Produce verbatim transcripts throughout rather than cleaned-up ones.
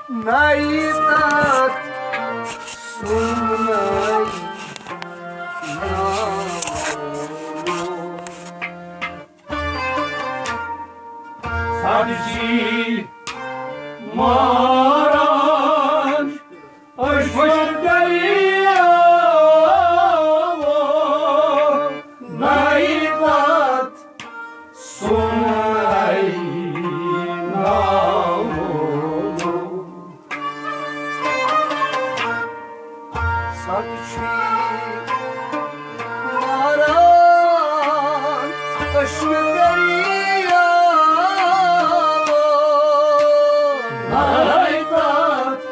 نَے تَتھ سُمنَے ناو۔ سبزی ماران أشمُت دٔریاوو، نَے تَتھ سُمنَے ناو۔ سبزی ماران أشمُت دٔریاوو، نَے تَتھ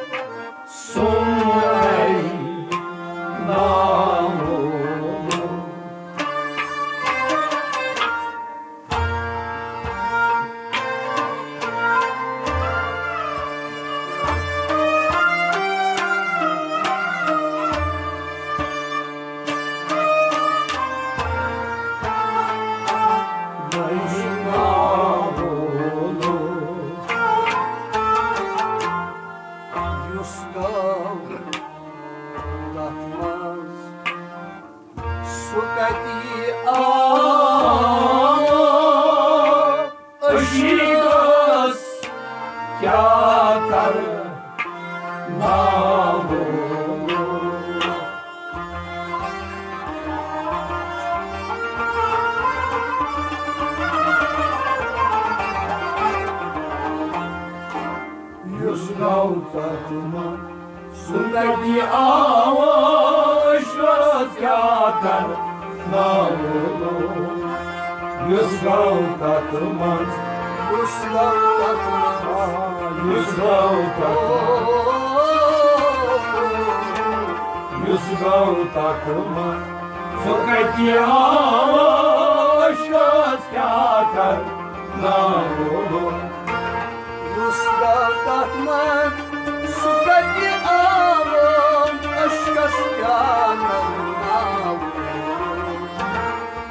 سُمنَے ناو۔ یُس گوٚو تَتھ منٛز سُہ کَتہِ آو؟ عشقس کیٛاہ کَرٕ ناو؟ یُس گوٚو تَتھ منٛز سُہ کَتہِ آو؟ عشقس کیٛاہ کَرٕ ناو؟ یُس گوٚو تَتھ منٛز، یُس گوٚو تَتھ منٛز، یُس گوٚو تَتھ منٛز، یُس گوٚو تَتھ منٛز، سُہ کَتہِ آو؟ عشقس کیٛاہ کَرٕ ناو؟ یُس گوٚو تَتھ منٛز، سُہ کَتہِ آو؟ عشقس کیٛاہ کَرٕ ناو؟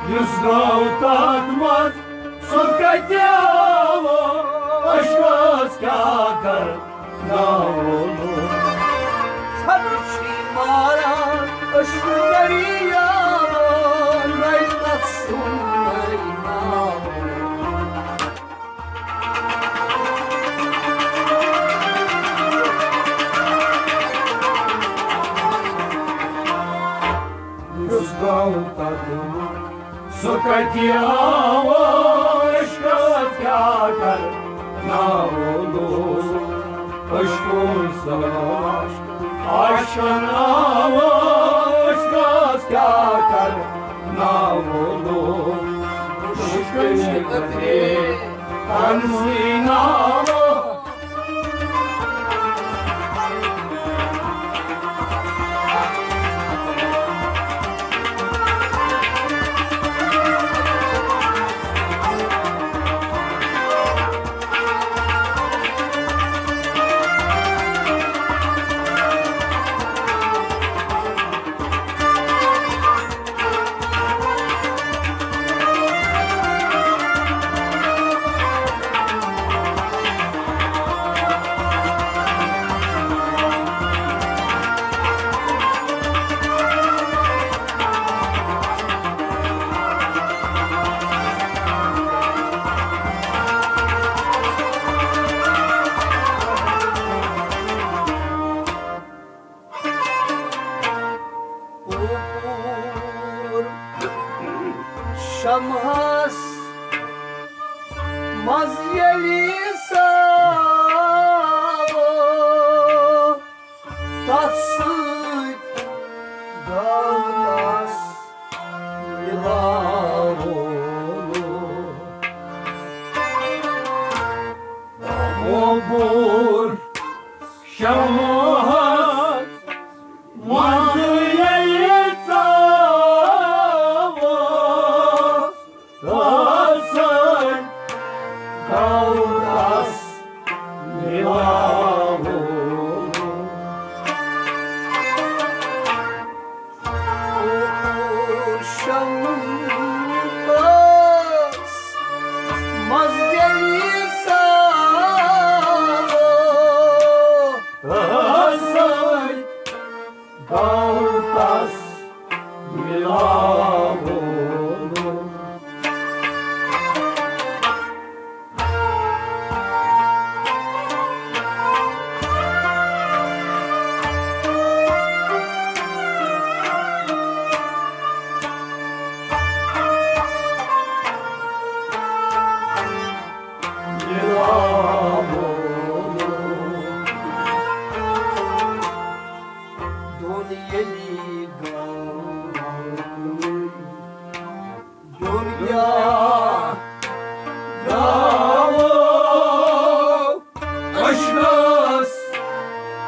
یُس گوٚو تَتھ منٛز، سُہ کَتہِ آو؟ عشقس کیٛاہ کَرٕ ناو؟ سبزی ماران أشمُت دٔریاوو، نَے تَتھ سُمنَے ناو۔ یُس گوٚو تَتھ منٛز، سُہ کَتہِ آو؟ عشقس کیٛاہ کَرٕ ناو؟ عشقس آو، عشقس کیٛاہ کَرٕ ناو؟ مُشکِل قطرے تَنزی ناو۔ اوپور شمعس منٛز ییٚلہِ ساوو، تَتھ سۭتۍ گوٚو تَس مِلاوو۔ اوپور شمعس منٛز ییٚلہِ ژاوو، تَس سۭتۍ گوٚو تَس مِلاوو۔ شمعس منٛز ییٚلہِ ساوو،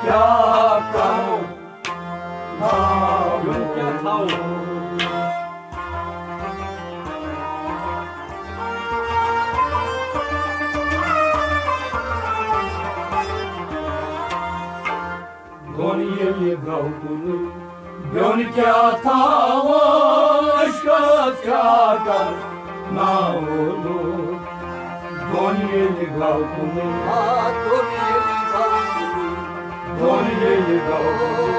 کیٛاہ کرو؟ ناو یُن کیٛاہ تھاوو؟ دۄن ییٚلہِ گوٚو کُنُے، بیوٚن کیٛاہ تھاوو، عشقس کیٛاہ کرو ناو لوٗکھ؟ دۄن ییٚلہِ گوٚو کُنُے، آ، دۄن ییٚلہِ گوٚو کُنُے۔ دۄن ییٚلہِ گوٚو کُنُے،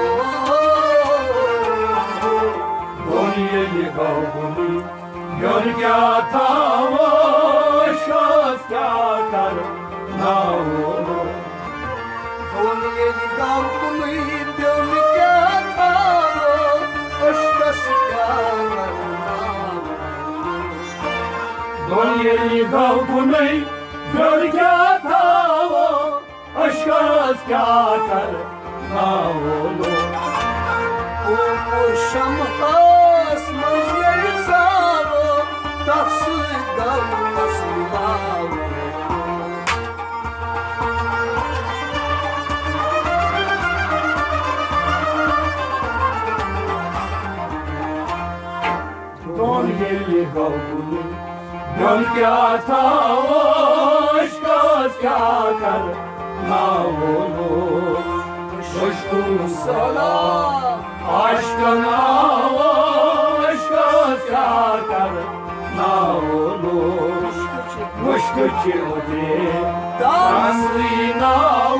دۄن ییٚلہِ گوٚو کُنُے، بیوٚن کیٛاہ تھاوو، عشقس کیٛاہ کرو ناو لوٗکھ؟ دۄن ییٚلہِ گوٚو کُنُے، بیوٚن کیٛاہ تھاوو، عشقس کیٛاہ کرو ناو؟ دۄن ییٚلہِ گوٚو کُنُے، بیوٚن کیٛاہ تھاوو، عشقس کیٛاہ کرو ناو لوٗکھ؟ اوپُر شمعس منٛز ییٚلہِ زالو، تتھ سۭتۍ گوٚو تس مِلاو۔ دۄن ییٚلہِ گوٚو کُنُے، بیوٚن کیٛاہ تھاوو، عشقس کیٛاہ کرو ناو لوٗکھ؟ عشقُک سلام عشقن آو، عشقس کیٛاہ کرو ناو لوٗکھ؟ مُشکِل چھِ اوترے تنزی ناو۔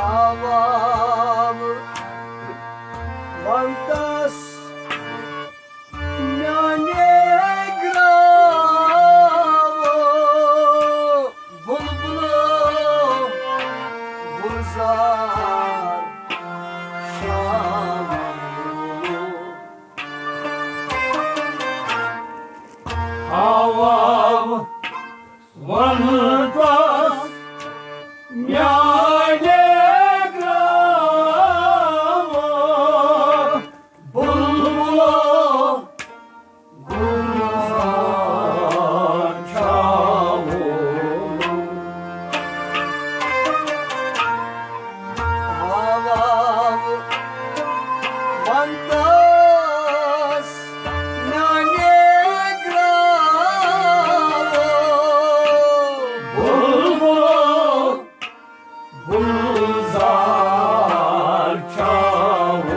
آو، آو، ونتس میانے گراو، بلبلو گلزار شام۔ آو، آو، ونتس میانے گراو، بلبلو گلزار چھاوو۔ آو، آو، ونتس میانے گراو، بلبلو گلزار چھاوو۔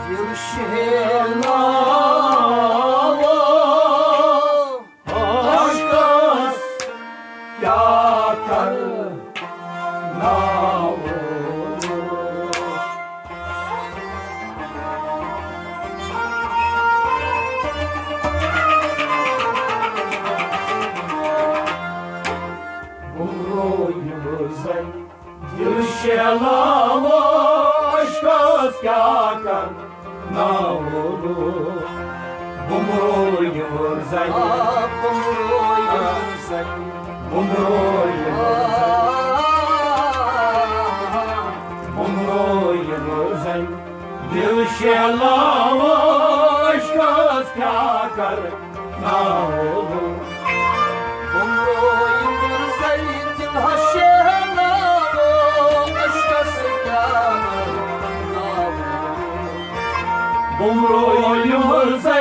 دل شہناوو عشقس کیٛاہ کرناوو۔ بُمرو یِم زَن دِل شیلاوو، عشقس کیٛاہ کرناوو۔ بُمرو یِم زَن، آ، بُمرو یِم زَن۔ بُمرو یِم زَن، بُمرو یِم زَن دِل شیلاوو، عشقس کیٛاہ کَرٕ ناوُلُک۔ بُمرویہِ وُرزَے دِلَس شیہناوو، عشقَس کیٛاہ کَرٕ ناوُلُک۔ بُمرویہِ وُرزَے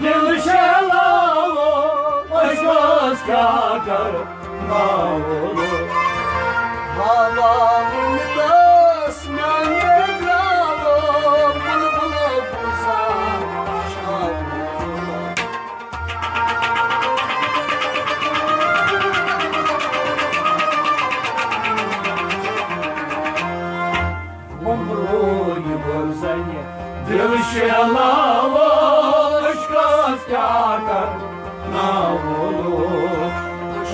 دِل شیہناوو، عشقَس کیٛاہ کَرٕ ناوُلُک۔ ہوا وُنہِ دَس میٛانہِ درٛاوو، بُلبُل بوزان چھاوُلُک۔ بُمرویہِ وُرزَے دِل شیہناوو، عشقَس کیٛاہ کَرٕ ناوُلُک۔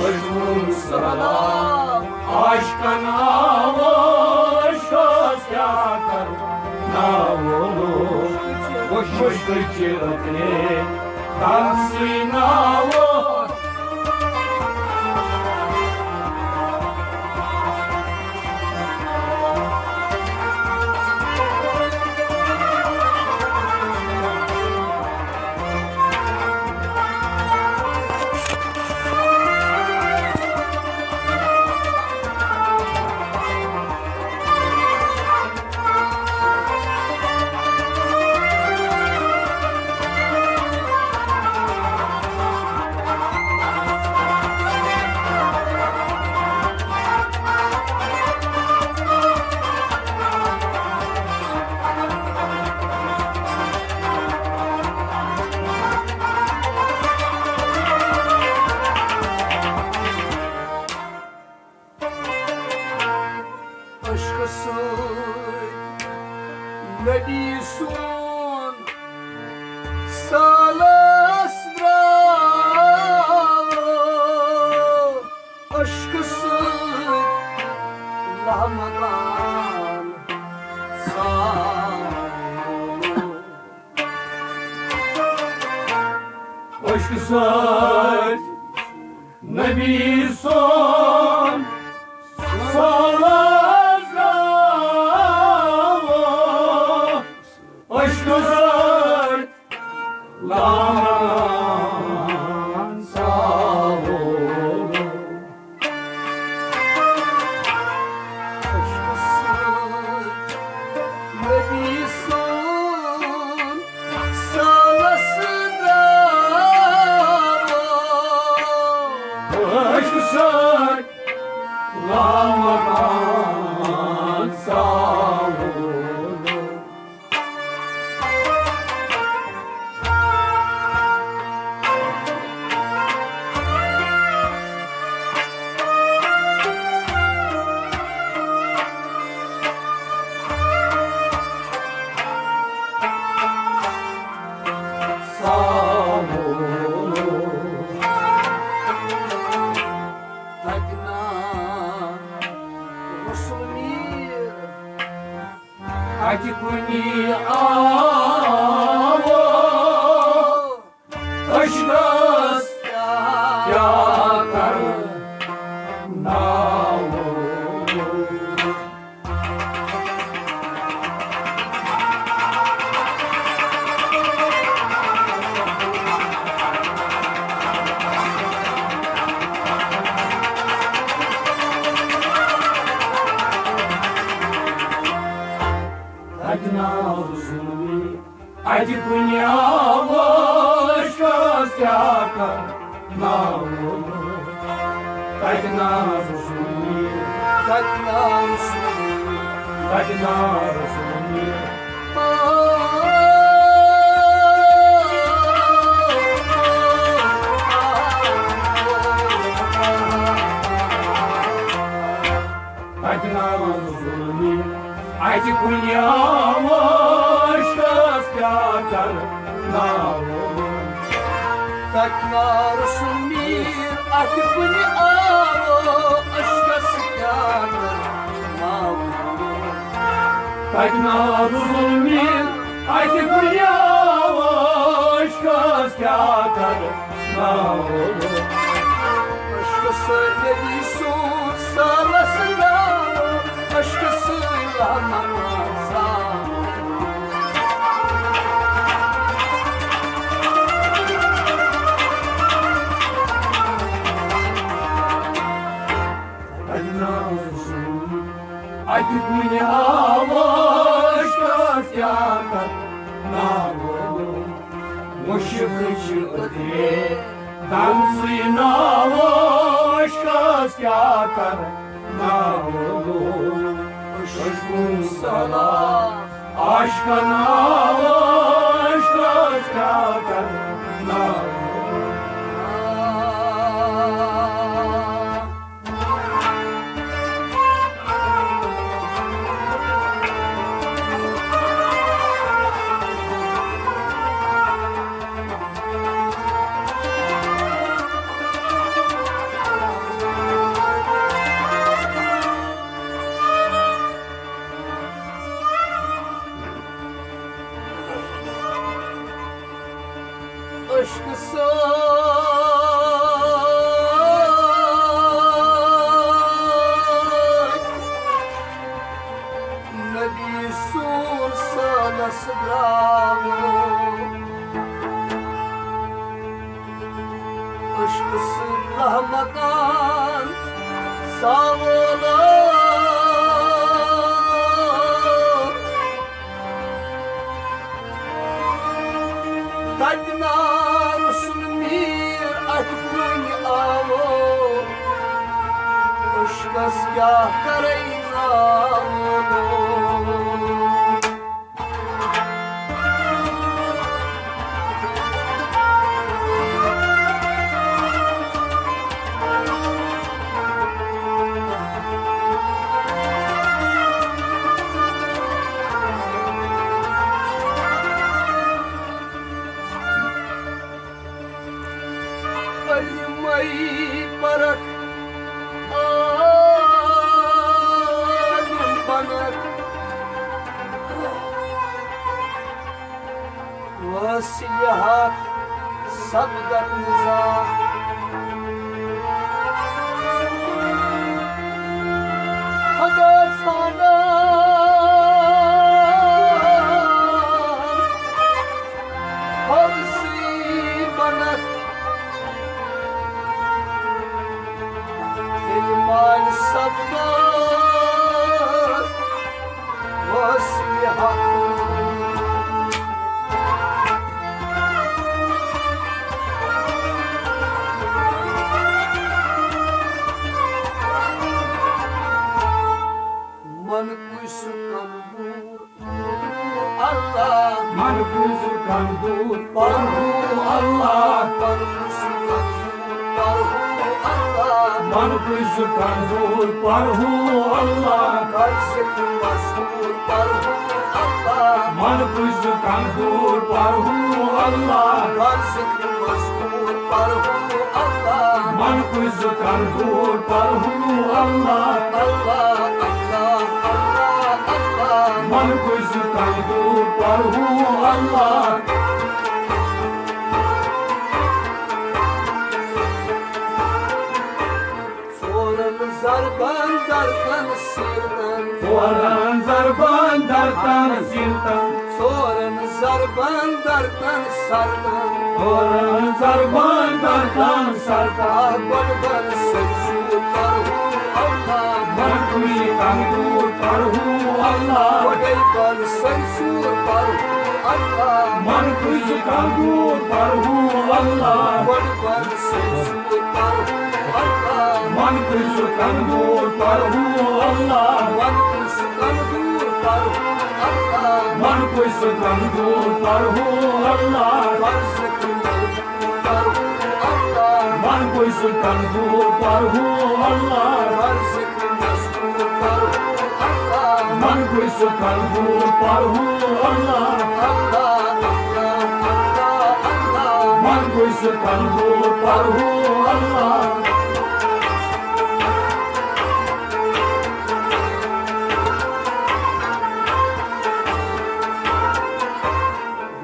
عشقُن سہلاب عاشقَن آوُس، عشقَس کیٛاہ کَرٕ ناوُلُک۔ وُچھ مُشکِل چھِ أتھے تَسٕے ناوُک۔ عشقہٕ سۭتۍ نبی سون سالس درٛاو، عشقہٕ سۭتۍ لامکان سالس۔ عشقہٕ سۭتۍ نبی سون سالس درٛاو، عشقہٕ سۭتۍ لامکان سالس۔ عشقہٕ سۭتۍ نبی سون سالس درٛاو۔ عشقہٕ سۭتۍ لامکان سالس۔ تَتہِ نا رسول میٖر، اَتہِ کُنہِ آو عشقس کیٛاہ کرٕ ناوُلُک۔ تَتہِ نا رسول میٖر، اَتہِ کُنہِ آو عشقس کیٛاہ کرٕ ناوُلُک۔ تَتہِ نا رسول میٖر، تَتہِ نا رسول میٖر، تَتہِ نا رسول میٖر۔ تَتہِ نا رسول میٖر، اَتہِ کُنہِ آو عشقس کیٛاہ کرٕ ناوُلُک۔ تَتہِ نا رسول میٖر، اَتہِ کُنہِ آو عشقس کیٛاہ کرٕ ناوُلُک۔ تَتہِ نا رسول میٖر، اَتہِ کُنہِ آو عشقس کیٛاہ کرٕ ناوُلُک۔ عشقہٕ سۭتۍ نبی سُنٛد سالس درٛاو، عشقہٕ سۭتۍ لامکان سالس۔ تمسٕے ناوَس کیٛاہ کَرٕ ناوٕ؟ عشقُن صلاح، عشقَن ناوَس کیٛاہ کَرٕ ناوٕ؟ عشقہٕ سۭتۍ نبی سُنٛد سٲلَس درٛاو۔ عشقہٕ سۭتۍ رحمتَن ساوولہٕ۔ تَتہِ نار سُنٛد میٖر اَتھِ کُنہِ آوو، عشقَس کیٛاہ کَرَے ناو۔ علمے پرکھ عالم بنکھ، وٲصلِ حق سپدکھ نہٕ زانٛہہ۔ خدا ژھانڈان حٲرثٕے بنکھ، تیٚلہِ مانہِ سپدکھ وٲصلِ حق۔ من کُے سُہ کمزور پرہو اللہ۔ من کُے سُہ کمزور پرہو اللہ۔ من کُے سُہ کمزور پرہو اللہ۔ من کُے سُہ کمزور پرہو اللہ۔ قرضُک مذکور پرہو اللہ۔ من کُے سُہ کمزور پرہو اللہ۔ قرضُک مذکور پرہو اللہ۔ من کُے سُہ کمزور پرہو اللہ۔ اللہ، اللہ، اللہ، اللہ۔ من کُے سُہ کمزور پرہو اللہ۔ ژورن ضربن دردن سیرتن۔ ژورن ضربن دردن سیرتن۔ ژورن ضربن دردن سردن۔ ژورن ضربن دردن سردن۔ گۄڈٕ بن سۭتۍ ژوٗر پرہو اللہ۔ من کُے سُہ کمزور پرہو اللہ۔ گۄڈَے بن سۭتۍ ژوٗر پرہو اللہ۔ من کُے سُہ کمزور پرہو اللہ۔ گۄڈٕ بن سۭتۍ ژوٗر پرہو اللہ۔ من کُے سُہ کمزور پرہو اللہ۔ من کُے سُہ کمزور پرہو اللہ۔ من کُے سُہ کمزور پرہو اللہ۔ قرضُک مذکور پرہو اللہ۔ من کُے سُہ کمزور پرہو اللہ۔ قرضُک مذکور پرہو اللہ۔ من کُے سُہ کمزور پرہو اللہ۔ اللہ، اللہ، اللہ، اللہ۔ من کُے سُہ کمزور پرہو اللہ۔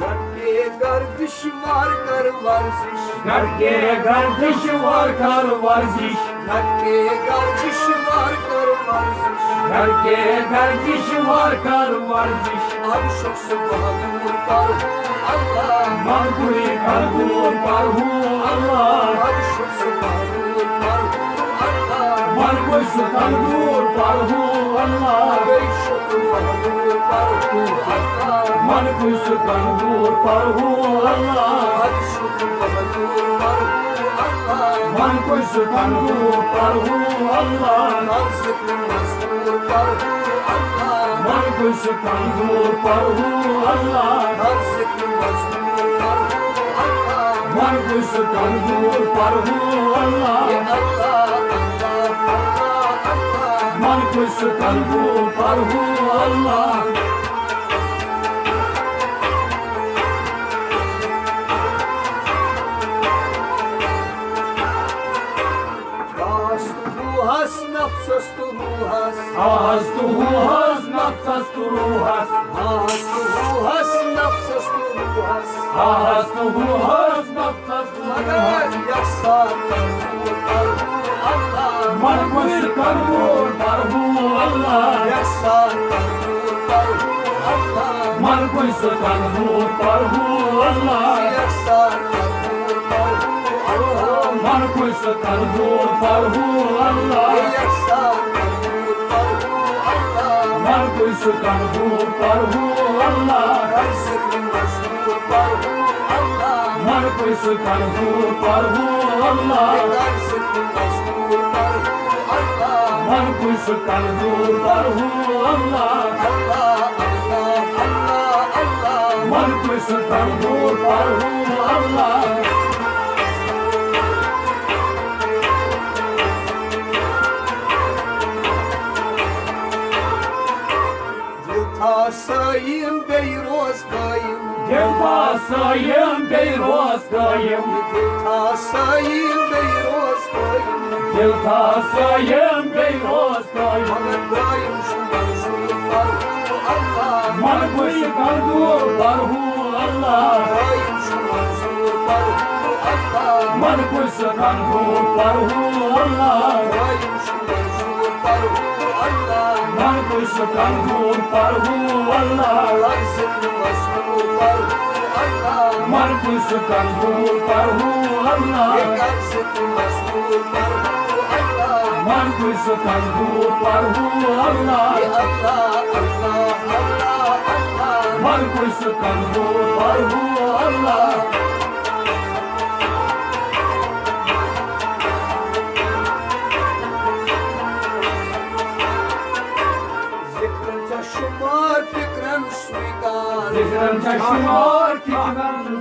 لڑکے گردش وار کر ورزش۔ لڑکے گردش وار کر ورزش۔ لڑکے گردش وار کر ورزش۔ لڑکے گردش وار کر ورزش۔ اب شخص بہادر پرہو اللہ۔ من کُے کمزور پرہو اللہ۔ اب شخص بہادر پرہو اللہ۔ من سُہ کَنٛدوٗر پَرہو اللہ۔ بیٚیہِ چھُ تہٕ مَنٛدوٗر پَرہو اللہ۔ من کُے سُہ کَنٛدوٗر پَرہو اللہ۔ اَدٕ چھُ تہٕ مَنٛدوٗر پَرہو اللہ۔ من کُے سُہ کَنٛدوٗر پَرہو اللہ۔ قرضُک مَزدوٗر پَرہو اللہ۔ من کُے سُہ کَنٛدوٗر پَرہو اللہ۔ قرضُک مَزدوٗر پَرہو اللہ۔ من کُے سُہ کَنٛدوٗر پَرہو اللہ۔ اے اللہ، اللہ، اللہ، اللہ۔ من کُے سُہ کَنٛدوٗر پَرہو اللہ۔ آہس تہٕ روحس، نفسس تہٕ روحس۔ آہس تہٕ روحس، نفسس تہٕ روحس۔ آہس تہٕ روحس، نفسس تہٕ روحس۔ آہس تہٕ روحس، نفسس تہٕ روحس۔ مگر یکساں تہٕ روح اللہ۔ من کُے سُہ کَنٛدوٗر پَرہو اللہ۔ یکساں تہٕ روح اللہ۔ من کُے سُہ کَنٛدوٗر پَرہو اللہ۔ یکساں تہٕ روح اللہ۔ من کُے سُہ کَنٛدوٗر پَرہو اللہ۔ یکساں تہٕ روح اللہ۔ من کُے سُہ کَنٛدوٗر پَرہو اللہ۔ قرضُک مَزدوٗر پَرہو اللہ۔ من کُے سُہ کَنٛدوٗر پَرہو اللہ۔ قرضُک مَزدوٗر پَرہو اللہ۔ من کُے سُہ کَنٛدوٗر پَرہو اللہ۔ اللہ، اللہ، اللہ، اللہ۔ من کُے سُہ کَنٛدوٗر پَرہو اللہ۔ دِل تھاو صٲیِم بیٚیہِ روز قٲیِم۔ دِل تھاو صٲیِم بیٚیہِ روز قٲیِم۔ دِل تھاو صٲیِم بیٚیہِ روز قٲیِم۔ دِل تھاو صٲیِم بیٚیہِ روز قٲیِم۔ مگر دٲیِم چھُ مَنظوٗر پَرہو اللہ۔ من کُے سُہ کَنٛدوٗر پَرہو اللہ۔ دٲیِم چھُ مَنظوٗر پَرہو اللہ۔ من کُے سُہ کَنٛدوٗر پَرہو اللہ۔ دٲیِم چھُ مَنظوٗر پَرہو اللہ۔ من کُے سُہ کَنٛدوٗر پَرہو اللہ۔ قرضُک مَزدوٗر پَرہو اللہ۔ من کُے سُہ کَنٛدوٗر پَرہو اللہ۔ قرضُک مَزدوٗر پَرہو اللہ۔ من کُے سُہ کَنٛدوٗر پَرہو اللہ۔ اللہ، اللہ، اللہ، اللہ۔ من کُے سُہ کَنٛدوٗر پَرہو اللہ۔ ذِکرَن چھا شُمار فِکرَن سُے کار۔ ذِکرَن چھا شُمار فِکرَن۔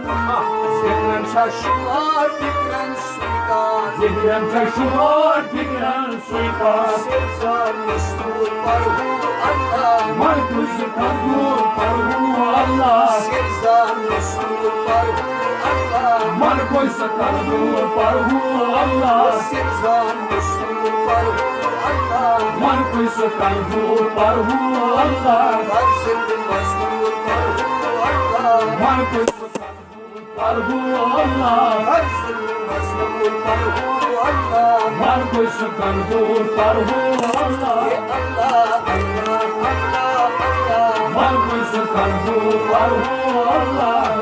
ذِکرَن چھا شُمار فِکرَن سُے کار۔ ذِکرَن چھا شُمار فِکرَن سُے کار۔ سِرزار مَزدوٗر پَرہو اللہ۔ من کُے سُہ کَنٛدوٗر پَرہو اللہ۔ سِرزار مَزدوٗر پَرہو اللہ۔ من کُے سُہ کَنٛدوٗر پَرہو اللہ۔ سِرزار مَزدوٗر پَرہو اللہ۔ من کُے سُہ کَنٛدوٗر پَرہو اللہ۔ قرضُک مَزدوٗر پَرہو اللہ۔ من کُے سُہ کَنٛدوٗر پَرہو اللہ۔ قرضُک مَزدوٗر پَرہو اللہ۔ من کُے سُہ کَنٛدوٗر پَرہو اللہ۔ اے اللہ، اللہ، اللہ، اللہ۔ من کُے سُہ کَنٛدوٗر پَرہو اللہ۔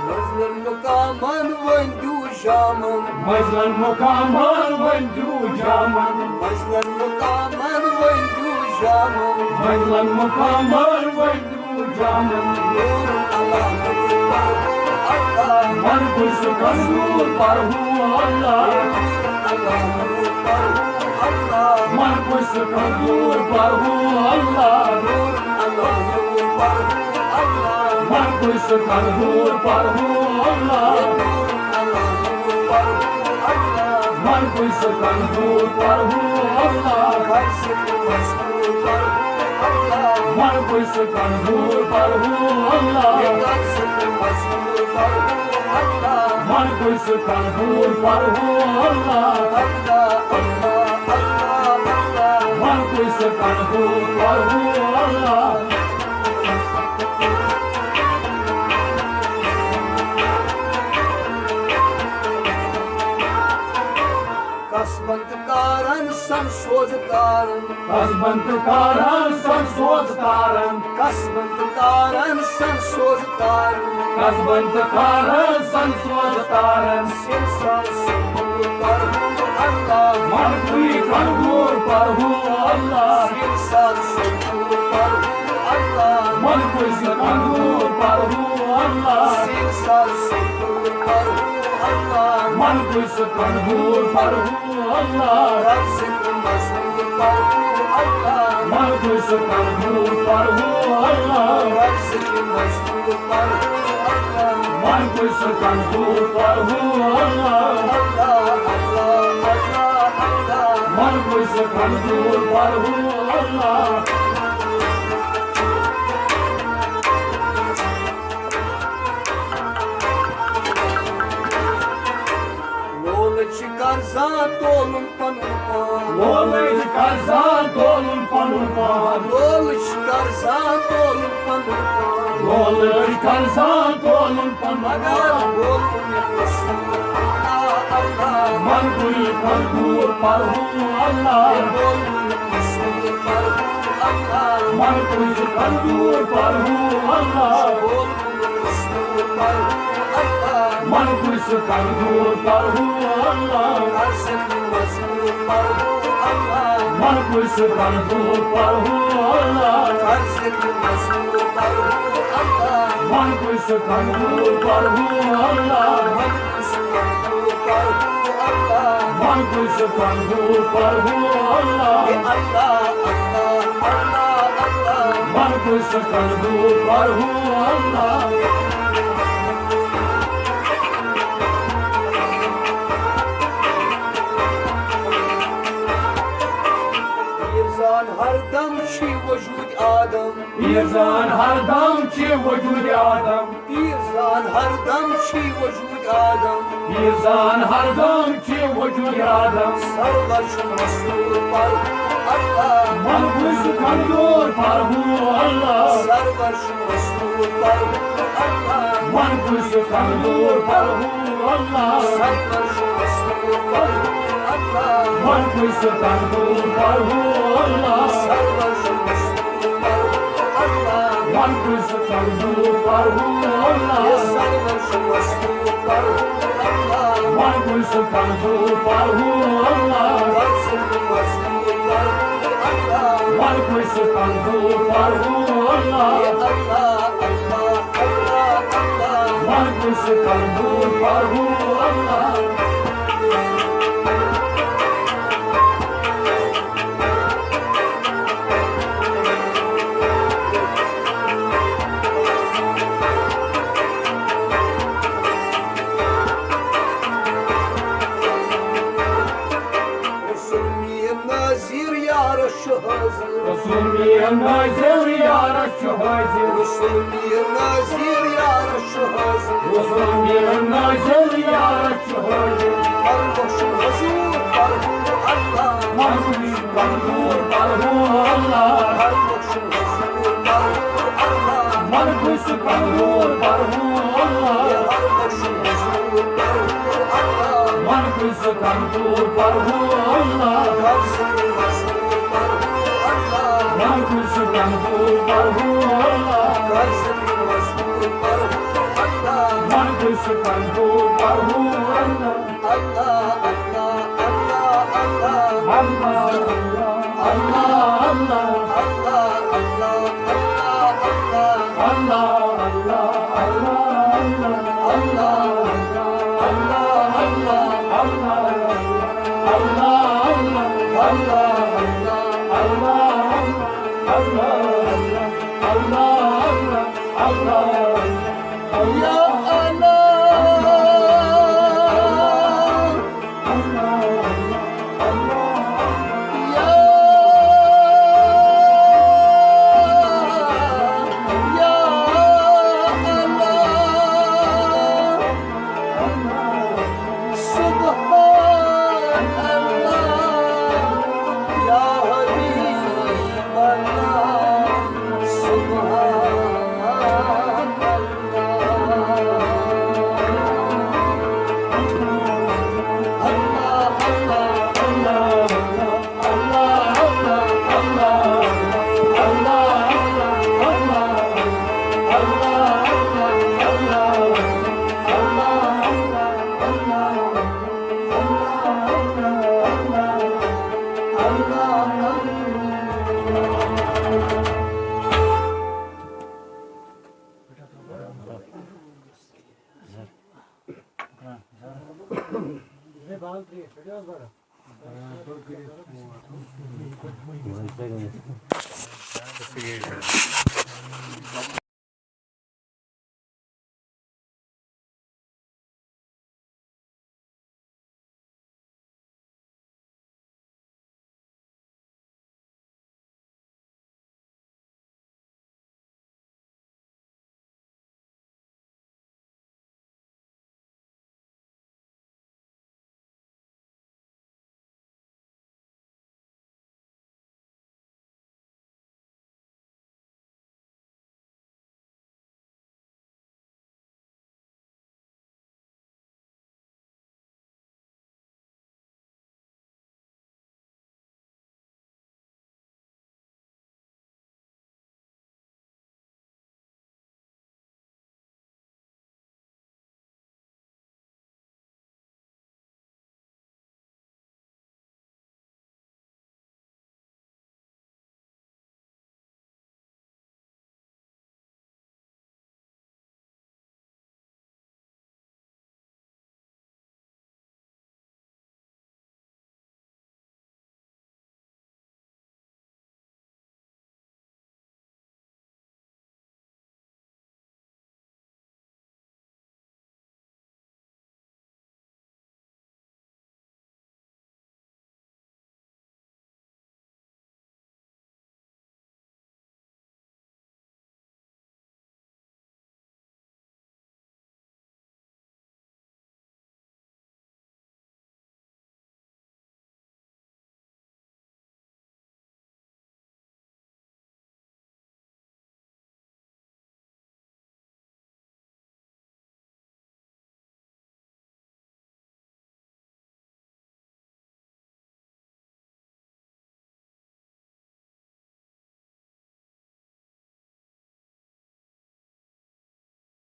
مٔنٛزلَن مُقامَن ؤنۍ دیو جامَن۔ مٔنٛزلَن مُقامَن ؤنۍ دیو جامَن۔ مٔنٛزلَن مُقامَن ؤنۍ دیو جامَن۔ مٔنٛزلَن مُقامَن ؤنۍ دیو جامَن۔ نوٗرُن اللہ نوٗر پَرہو اللہ۔ من کُے سُہ کَنٛدوٗر پَرہو اللہ۔ نوٗرُن اللہ نوٗر پَرہو اللہ۔ من کُے سُہ کَنٛدوٗر پَرہو اللہ۔ نوٗرُن اللہ نوٗر پَرہو اللہ۔ من کُے سُہ کَنٛدوٗر پَرہو اللہ۔ نوٗرُن اللہ نوٗر پَرہو اللہ۔ من کُے سُہ کَنٛدوٗر پَرہو اللہ۔ قرضُک مَزدوٗر پَرہو اللہ۔ من کُے سُہ کَنٛدوٗر پَرہو اللہ۔ قرضُک مَزدوٗر پَرہو اللہ۔ من کُے سُہ کَنٛدوٗر پَرہو اللہ۔ اللہ، اللہ، اللہ، اللہ۔ من کُے سُہ کَنٛدوٗر پَرہو اللہ۔ قصبَن تہٕ کارَن سن سوز تارن۔ قصبن تہٕ کارن سن سوز تارن۔ قصبن تہٕ کارن سن سوز تارن۔ قصبن تہٕ کارن سن سوز تارن۔ سِل سان سکوٗن پرہو اللہ۔ من گوٚو کمزور پرہو اللہ۔ سِل سان سکوٗن پرہو اللہ۔ من گوٚو کمزور پرہو اللہ۔ سِل سان سکوٗن پرہو اللہ۔ من گوٚو کمزور پرہو اللہ۔ قرض مزدور پرہو اللہ۔ من گوٚو کمزور پرہو اللہ۔ قرض مزدور پرہو اللہ۔ من گوٚو کمزور پرہو اللہ۔ اللہ، اللہ، اللہ، اللہ۔ من گوٚو کمزور پرہو اللہ۔ لولہٕ چھِ قرضا تولُن پنُن پان۔ لولہٕ چھِ قرضا تولُن پنُن پان۔ لولہٕ چھِ قرضا تولُن پنُن پان۔ لولہٕ چھِ قرضا تولُن پنُن پان۔ مگر بولُن مےٚ قصوٗر اللہ، اللہ۔ من گوٚو کمزور پرہو اللہ۔ بولُن مےٚ قصوٗر پرہو اللہ۔ من گوٚو کمزور پرہو اللہ۔ بولُن مےٚ قصوٗر پرہو اللہ۔ من گوٚو کمزور پرہو اللہ۔ قرض مزدور پرہو اللہ۔ من گوٚو کمزور پرہو اللہ۔ قرض مزدور پرہو اللہ۔ من گوٚو کمزور پرہو اللہ۔ من گوٚو کمزور پرہو اللہ۔ من گوٚو کمزور پرہو اللہ۔ اے اللہ، اللہ، اللہ، اللہ۔ من گوٚو کمزور پرہو اللہ۔ پیٖر زان ہر دم چھی وجود آدم۔ پیٖر زان ہر دم چھی وجود آدم۔ پیٖر زان ہر دم چھی وجود آدم۔ پیٖر زان ہر دم چھی وجود آدم۔ سرور چھُ مستوٗر پرہو اللہ۔ من گوٚو کمزور پرہو اللہ۔ سرور چھُ مستوٗر پرہو اللہ۔ من گوٚو کمزور پرہو اللہ۔ سرور چھُ مستوٗر پرہو اللہ۔ من گوٚو کمزور پرہو اللہ۔ سرور چھُ مستوٗر پرہو اللہ۔ من گوٚو کمزور پرہو اللہ۔ اے سرور چھُ مستوٗر پرہو اللہ۔ من گوٚو کمزور پرہو اللہ۔ قرض مزدور پرہو اللہ۔ من گوٚو کمزور پرہو اللہ۔ اے اللہ، اللہ، اللہ، اللہ۔ من گوٚو کمزور پرہو اللہ۔ رسول میٖر نٲصِر یارس چھُ حٲضِر۔ رسول میٖر نٲصِر یارس چھُ حٲضِر۔ رسول میٖر نٲصِر یارس چھُ حٲضِر۔ رسول میٖر نٲصِر یارس چھُ حٲضِر۔ پرموشن حضور پرہو اللہ۔ من گوٚو کمزور پرہو اللہ۔ پرموشن حضور پرہو اللہ۔ من گوٚو کمزور پرہو اللہ۔ پرموشن حضور پرہو اللہ۔ من گوٚو کمزور پرہو اللہ۔ قرض مزدور پرہو اللہ۔ من گوٚو کمزور پرہو اللہ۔ قرض مزدور پرہو اللہ۔ من گوٚو کمزور پرہو اللہ۔ اللہ، اللہ، اللہ، اللہ۔ اللہ، اللہ، اللہ۔